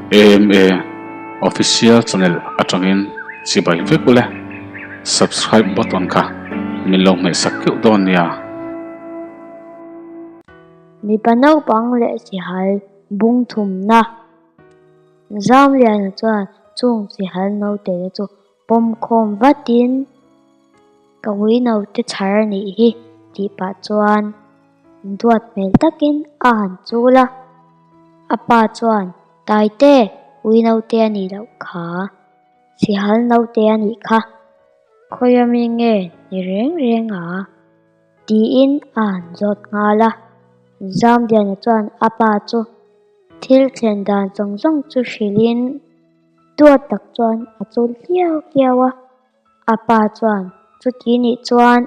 AMA Official Channel atangin chibai vek ule. Subscribe button kha min lo hmehsak keuh dawn nia. Mipa naupang leh sihal bung thumna Zamliana chuan chung sihal naute te chu pawm khawm vatin ka ui naute chhar a nih hi tih pah chuan duat hmel takin a han chul a. A pa chuan Taite ui naute a nih loh kha, sihal naute a nih kha, khawi ami nge ni reng reng a? Tiin a han zawt nghal a. Zamliana chuan a pa chu thil thlen dan zawng zawng chu hrilhin Duat tak chuan a chul hliau hliau a, a pa chuan chuti nih chuan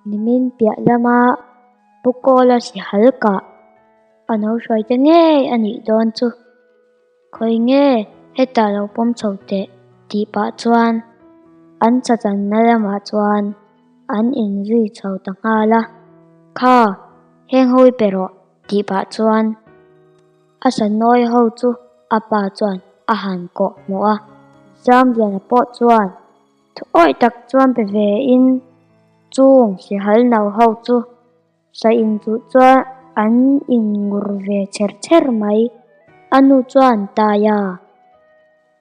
nimin piah lama Pu Kawla sihal kah a no hruai te ngei a nih dawn chu. Khawi nge hetah lo pawm chho teh tih pah chuan an chachanna lamah chuan an inzui chho ta nghal a, Kha, heng ho i pe rawh tih pah chuan A sanawi ho chu a pa chuan a han kawh hmuh a, Zamliana pawh chuan thu awih tak chuan pe ve in chung sihal no ho chu sa in chuh chuan an in ngur ve chher chher mai. A nu chuan Taia,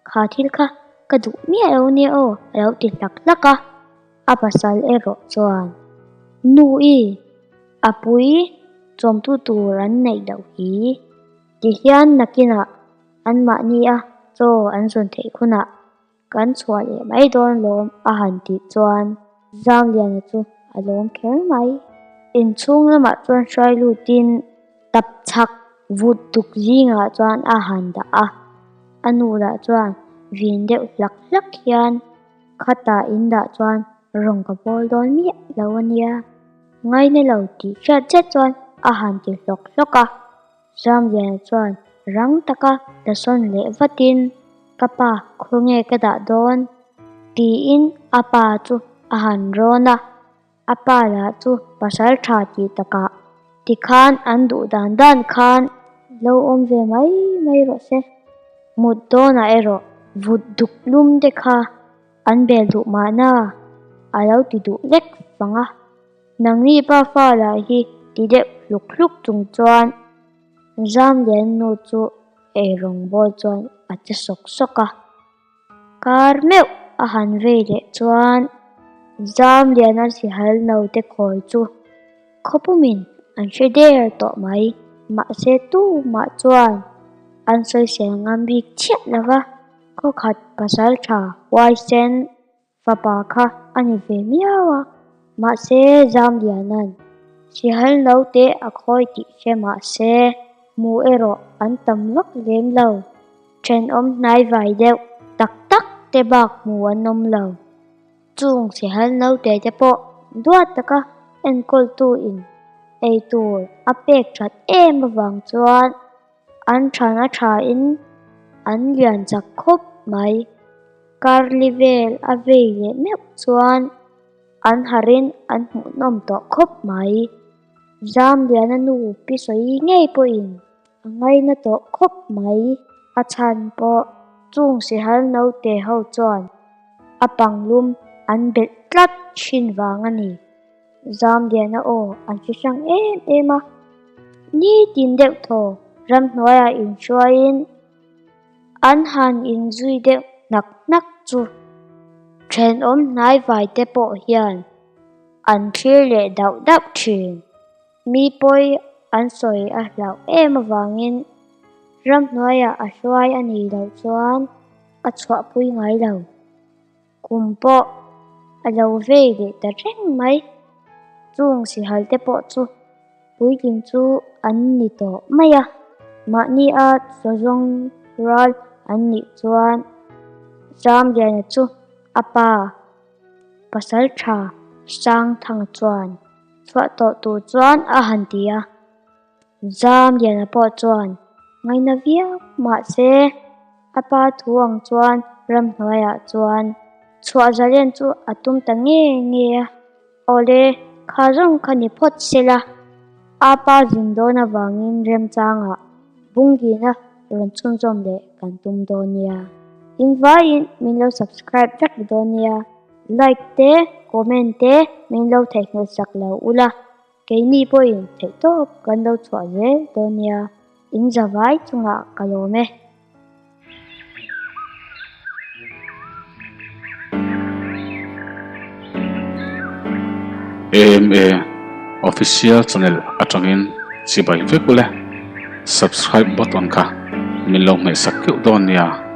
kha thil kha ka duh miah lo nia aw a lo ti hlak hlak a, a pasal erawh chuan Nu i, A pui chawmtu tur an neih loh hi. Tihian nakinah anmahni a chaw an zawn theih hunah kan chhuah leh mai dawn lawm a han tih chuan Zangliana chu a lawm kher mai. Inchhung lamah chuan hruai lutin tap chhak vut tuk zingah chuan a han dah a, a nu lah chuan vin deuh hlak hlak hian khatah in dah chuan rawn ka bawl dawn miah lo a nia. Ngaina lo tih hriat zet chuan a han ti hlawk hlawk a. Zamliana chuan rang taka la sawn leh vatin, Ka pa, khawnge ka dah dawn? tiin a pa chu a han rawn a. A pa lah chu pasal tha tih takah tikhan an duh dan dan khan lo awm ve mai mai rawh se. Mut dawnah erawh vut duk lum te kha An bel duh mahna a lo ti duh lek fang a. Nangni pa fa lah hi ti deuh hluk hluk chung chuan Zamlian nu chu eirawng bawl chuan a che sawk sawk a. Kar meuh a han vei leh chuan Zamliana sihal naute khawi chu khawpumin an hre der tawh mai. Mahse tumah chuan an sawisel ngam bik chiah lo va. Khawkhat pasal tha huaisen fapa kha a ni ve miau a, mahse Zamliana'n sihal naute a khawi tih hre mahse hmuh erawh an tam vak lem lo. Thenawm hnai vai deuh tak tak te bak hmuh an awm lo. Chung sihal naute te pawh duat taka enkawltu in eitur a pek that em avang chuan An than a thain an lian chak khawp mai. Karli vel a vei leh meuh chuan an harin an hmuhnawm tawh khawp mai. Zamliana nu Pi Sawi ngei pawhin a ngaina tawh khawp mai. A chhan pawh chung sihal naute ho chuan a panglum an belh tlat thin vang a ni. Zamliana aw an hre hrang em em a, nitin deuh thaw ramhnuaiah inhruaiin an han inzui deuh hnak hnak chu thenawm hnai vai te pawh hian an thlir leh dauh dauh thin. Mi pawi an sawi a hlauh em avangin ramhnuaiah a hruai a nih loh chuan a chhuahpui ngai lo. Kum pawh a lo vei leh ta reng mai. Chung sihal te pawh chu puitling chu an ni tawh mai a, mahni a chawzawng rual an nih chuan Zamliana chu a pa pasal tha Sangthanga chuan chhuah tawh tur chuan a han ti a. Zamliana pawh chuan ngaina viau mahse a pa thu ang chuan ramhnuaiah chuan chhuah zalen chu a tum ta nge nge a, awle kha zawng kha ni phawt sela a pa zin dawn avangin remchangah Bunglina rawn chhunzawm leh. kan tum dawn nia. In vaiin min lo subscribe vek dawn nia. Like te, comment te min lo theihnghilh sak lo ula, keini pawhin theihtawp kan lo chhuah zel dawn nia. In zavai chungah ka lawm e. AMA Official Channel atangin chibai vek ule. Subscribe button kha min lo hmehsak keuh dawn nia.